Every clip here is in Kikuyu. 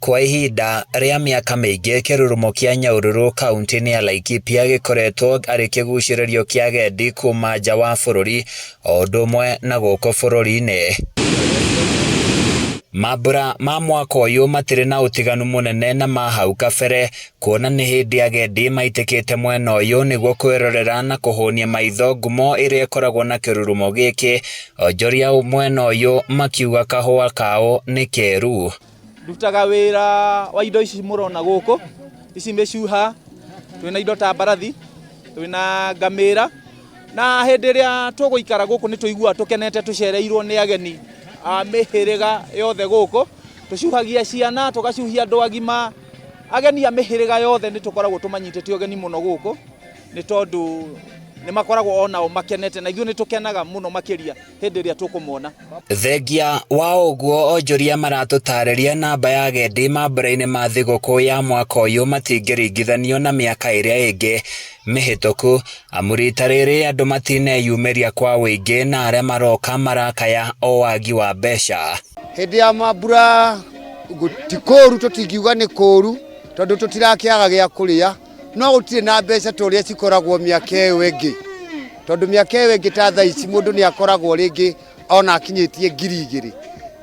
Kwa ihinda rĩa mĩaka mĩingĩ kĩrurumo kĩa Nyahururu kauntĩ-inĩ ya Laikipia gĩkoretwo arĩ kĩgucĩrĩrio kĩa agendi kuma nja wa bũrũri o ũndũ ũmwe na gũkũ bũrũri-inĩ. Mambura ma mwaka ũyũ matirĩ na ũtiganu mũnene na ma hau kabere kuona nĩ hĩndĩ agendi maitĩkĩte mwena ũyũ nĩguo kwĩrorera na kũhũnia maitho ngumo ĩrĩa ĩkoragwo na kĩrurumo gĩkĩ. Onjoria mwena ũyũ makiuga kahũa kao nĩ keru. Ndutaga wĩra wa indo ici mũrona gũkũ, ici mĩcuha, twĩna indo ta mbarathi, twĩna ngamĩra, na hĩndĩ ĩrĩa tũgũikara gũkũ nĩ tũiguaga tũkenete tũcereirwo nĩ ageni a mĩhĩrĩga yothe gũkũ. Tũcuhagia ciana, tũgacuhia andũ agima, ageni a mĩhĩrĩga yothe nĩ tũkoragwo tũmanyitĩte ũgeni mũno gũkũ, nĩ tondũ nĩ makoragwo onao makenete na ithuĩ nĩ tũkenaga mũno makĩria hĩndĩ ĩrĩa tũkũmona. Thengia wa ũguo onjoria maratũtarĩria namba ya agendi mambura-inĩ ma thigũkũ ya mwaka ũyũ matingĩringithanio na mĩaka ĩrĩa ĩngĩ mĩhĩtũku amu rita rĩrĩ andũ matineyumĩria kwa ũingĩ na arĩa maroka marakaya o wagi wa mbeca. Hĩndĩ ya mambura ti kũru, tũtingiuga nĩ kũru tondũ tũtirakĩaga gĩa kũrĩa, no gũtirĩ na mbeca ta ũrĩa cikoragwo mĩaka ĩyo ĩngĩ, tondũ mĩaka ĩyo ĩngĩ ta thaa ici mũndũ nĩ akoragwo rĩngĩ ona akinyĩtie 2000.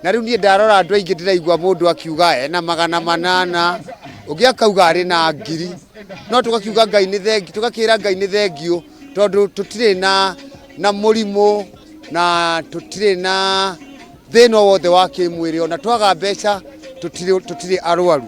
Na rĩu niĩ ndarora andũ aingĩ ndĩraigua mũndũ akiuga ena 800, ũngĩ akauga arĩ na 1000. No tũgakiuga Ngai nĩ thengiũ, tũgakĩra Ngai nĩ thengiũ tondũ tũtirĩ na mũrimũ na tũtirĩ na thĩna o wothe wa kĩmwĩrĩ, ona twaga mbeca tũtirĩ arwaru.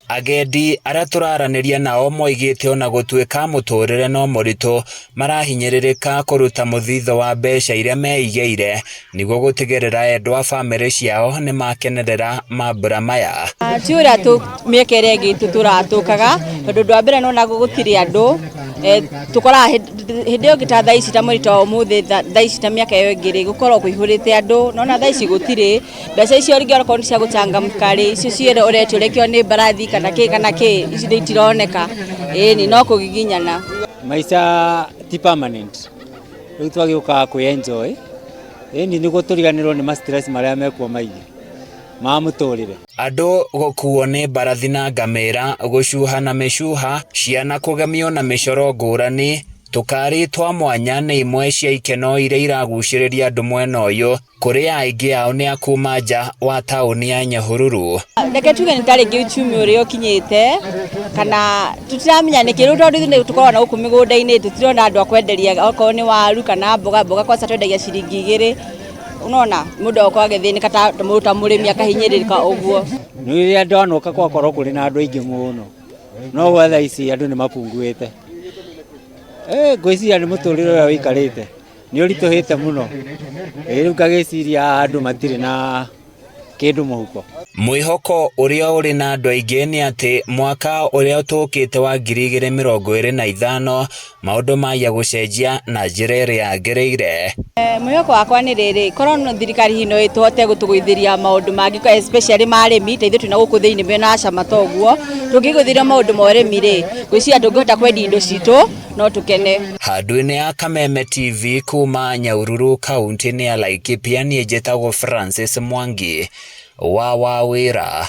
Agendi arĩa tũraranĩria nao moigĩte ona gũtuĩka mũtũrĩre no mũritũ, marahinyĩrĩrĩka kũruta mũthithũ wa mbeca iria meigĩire nĩguo gũtigĩrĩra endwa a bamĩrĩ ciao nĩ makenerera mambura maya. Ti ũrĩa mĩaka ĩrĩa ĩngĩ tũratũkaga tondũ ũndũ wa mbere nĩ gũtirĩ andũ, tũkoraga hĩndĩ ĩyo ĩngĩ ta thaa ici ta mweri ta ũmũthĩ thaa ici ta mĩaka ĩyo ĩngĩ rĩ gũkoragwo kũihũrĩte andũ, no na thaa ici gũtirĩ. Mbeca icio rĩngĩ onakorwo nĩ cia gũchangamka rĩ, icio ciothe ũretio ũrekio nĩ mbarathi kana kĩ kana kĩ, icio itironeka. Ĩni no kũgiginyana. Maica ti permanent, rĩu twagĩũkaga kwĩ enjoy, ĩni nĩguo tũriganĩrwo nĩ ma stress marĩa mekuo maingĩ ma mũtũrĩre. Andũ gũkuo nĩ mbarathi na ngamĩra, gũcuha na mĩcuha, ciana kũgemio na mĩcoro ngũrani, tũkari twa mwanya nĩ imwe cia ikeno iria iragucĩrĩria andũ mwena ũyũ, kũrĩa aingĩ ao nĩ a kuma nja wa taũni ya Nyahururu. Reke tuge nĩ ta rĩngĩ uchumi ũrĩa ũkinyĩte kana tũtiramenya nĩkĩ rĩu tondũ ithuĩ tũkoragwo na gũkũ mĩgũnda-inĩ tũtirona andũ a kwenderia okorwo nĩ waru kana mboga, mboga kwanza twendagia ciringi 2, unaona mũndũ agakorwo agĩthĩnĩka ta mũndũ ta mũrĩmi akahinyĩrĩrĩka ũguo. Nĩ rĩrĩa ndanoka gwakorwo kũrĩ na andũ aingĩ mũno, no gwa thaa ici andũ nĩ mapunguĩte. Ngwĩciria nĩ mũtũrĩre ũrĩa ũikarĩte nĩ ũritũhĩte mũno, rĩu ngagĩciria andũ matirĩ na kĩndũ mũhuko. Mwĩhoko ũrĩa ũrĩ na andũ aingĩ nĩ atĩ mwaka ũrĩa tũkĩte wa 2025 maũndũ maya gũcenjia na njĩra ĩrĩa yagĩrĩire. Mwĩhoko wakwa nĩ rĩrĩ, korwo no thirikari hihi no ĩtũhote gũtũgũithĩria maũndũ mangĩ especially ma arĩmi ta ithuĩ twĩna gũkũ thĩinĩ mwena wa cama ta ũguo, tũngĩgũithĩrio maũndũ ma ũrĩmi rĩ, ngwĩciria tũngĩhota kwendia indo citũ no tũkene. Handũ-inĩ ya Kameme TV kuma Nyahururu kaunti-inĩ ya Laikipia niĩ njĩtagwo Francis Mwangi wa Wawĩra.